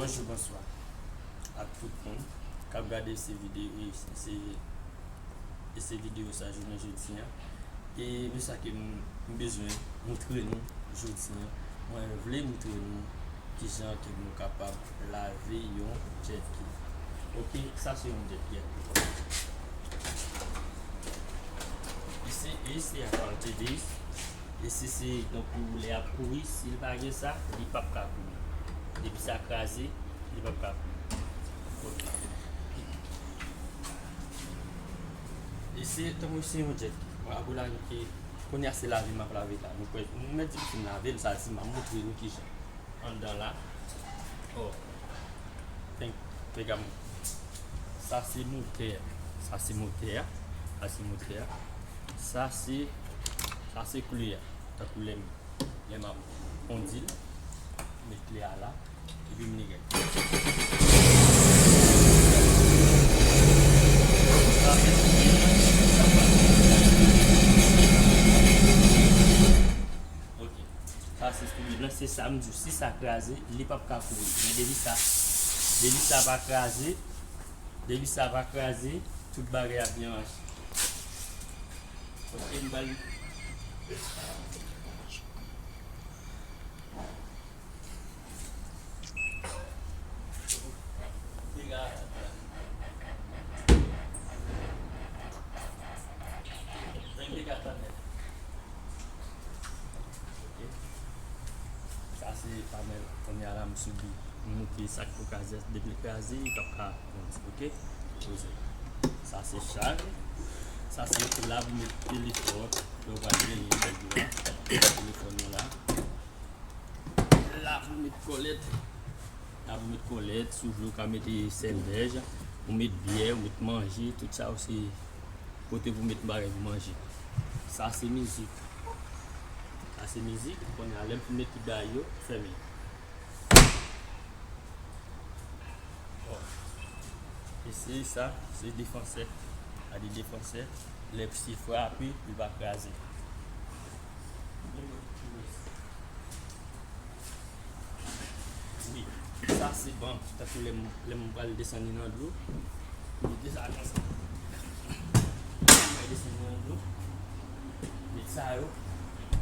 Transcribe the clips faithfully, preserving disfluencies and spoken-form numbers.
Bonjou, bonswa ak tout moun k ap gade se videyo, se, se videyo sa jounen jodi a. E men sa ke m, m bezwen moutre nou jodi a. Mwen vle moutre nou kijan ke nou kapab lave yon jet ki. Oke, sa se yon jet ki. Isi, isi a kwalite de isi. Isi se, donk, pou lè y ap kouri, si l pa gen sa, li p ap ka kouri. Depi sa kraze, li p ap ka kouri. Oke. Isi, tankou se yon jet ki. Bon, apre la, ke kounye a se lave m ap lave la. Nou kwè, nou mèt di m fin lave l, sa di m ap moutre nou kijan. Anndan la. Oh. Thank, thank you. Sa se motè. Sa se motè a. Sa se motè a. Sa se, sa se kle a. Tankou lè m, lè m ap kondi l. Met kle a la. Epi m lege. Ok. Sa se soulye blan, se sa m di w, si sa kraze, li p ap ka kouri. Men depi sa, depi sa pa kraze, depi sa pa kraze, tout bagay ap byen mache. Ok, m pral. Ok. Sa se panèl. Kounye a la, m sibi. M moute sa k pou kraze. Depi l kraze, li p ap ka kondi. Ok? Poze. Sa se chaj. Sa se la pou met telefòn. Lè w pral benyen, telefòn nan la. La pou met kòlèt. La pou met kòlèt, si w vle w ka mete sèlvèj, ou met byè, ou met manje, tout sa yo se kote pou met bagay pou manje. Sa se mizik. Sa se mizik, kounye a lè m fin met tout bagay yo, fèmen. Bon. E se sa, se defansè. Gade defansè, lè se frape, li pa kraze. Wi, sa se ban, tankou lè m, lè m pral desann li nan dlo, mete sa konsa. Mwen desann li nan dlo, met sa yo,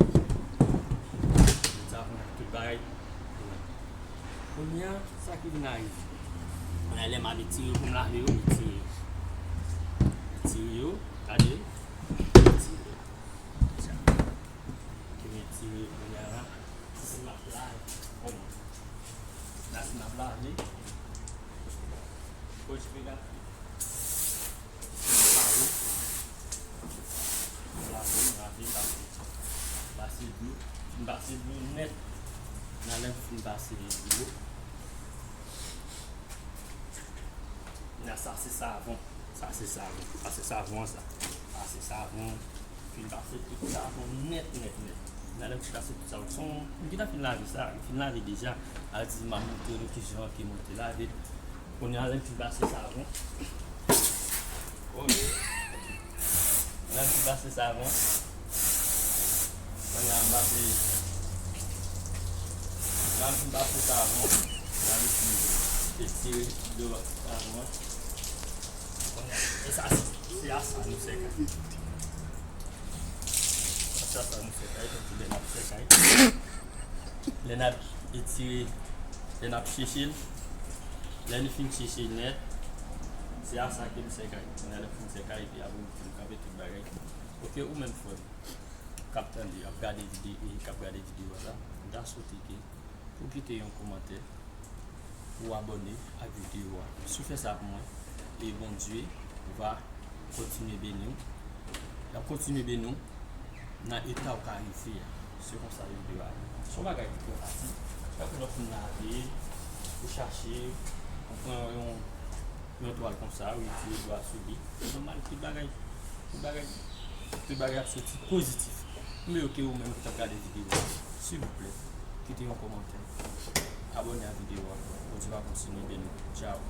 met sa konsa, tout bagay. Kounye a, sa ki vin arive. Kounye a, lè m ap etire pou m lave yo, m etire yo. Etire yo, gade, etire yo. Tcha. Ki vin etire kounye a la. Si m ap lave, bon. La, si m ap lave, fò j pe gade. Lave, lave, lave. Pase dlo. Fin pase dlo nèt. Nan lè m fin pase dlo. Nan sa se savon. Sa se savon. Pase savon an sa. Pase savon. Fin pase tout savon nèt, nèt, nèt. Nan lè m fin pase tout savon. Se yon, m gentan fin lave sa. M fin lave deja. A di m ap montre nou kijan ke mwen te lave. Kounye a, lè m fin pase savon. Kounye a, lè m fin pase savon. Kounye a, m pase. Lè m fin pase savon. Lè m fin etire dlo savon an. Kounye a, e sa, se a sa nou sèk. Sa, sa nou fè kay, tankou lè n ap fè kay. Lè n ap etire, lè n ap cheche l, lè n fin cheche l nèt, se a sa ke m fè kay. Kounye a lè m fin fè kay, epi apre m fin kanpe tout bagay. Ok, ou menm frè m k ap tande, ap gade videyo, k ap gade videyo a la, m ta swete ke ou kite yon kòmantè, ou abòne ak videyo a. Si w fè sa pou mwen, e Bondye va kontinye beni w. L ap kontinye beni w nan eta w ka rive a. Se konsa videyo a ye. Se yon bagay ki trè fasil. Tankou lè w fin lave, ou chache, ou pran yon, yon twal konsa, ou etire dlo a sou li. Se nòmal, tout bagay, tout bagay, tout bagay ap soti pozitif. M vle ke ou menm ki t ap gade videyo a, silvouplè, kite yon kòmantè, abòne a videyo a. Bondye va kontinye beni w. Tchao.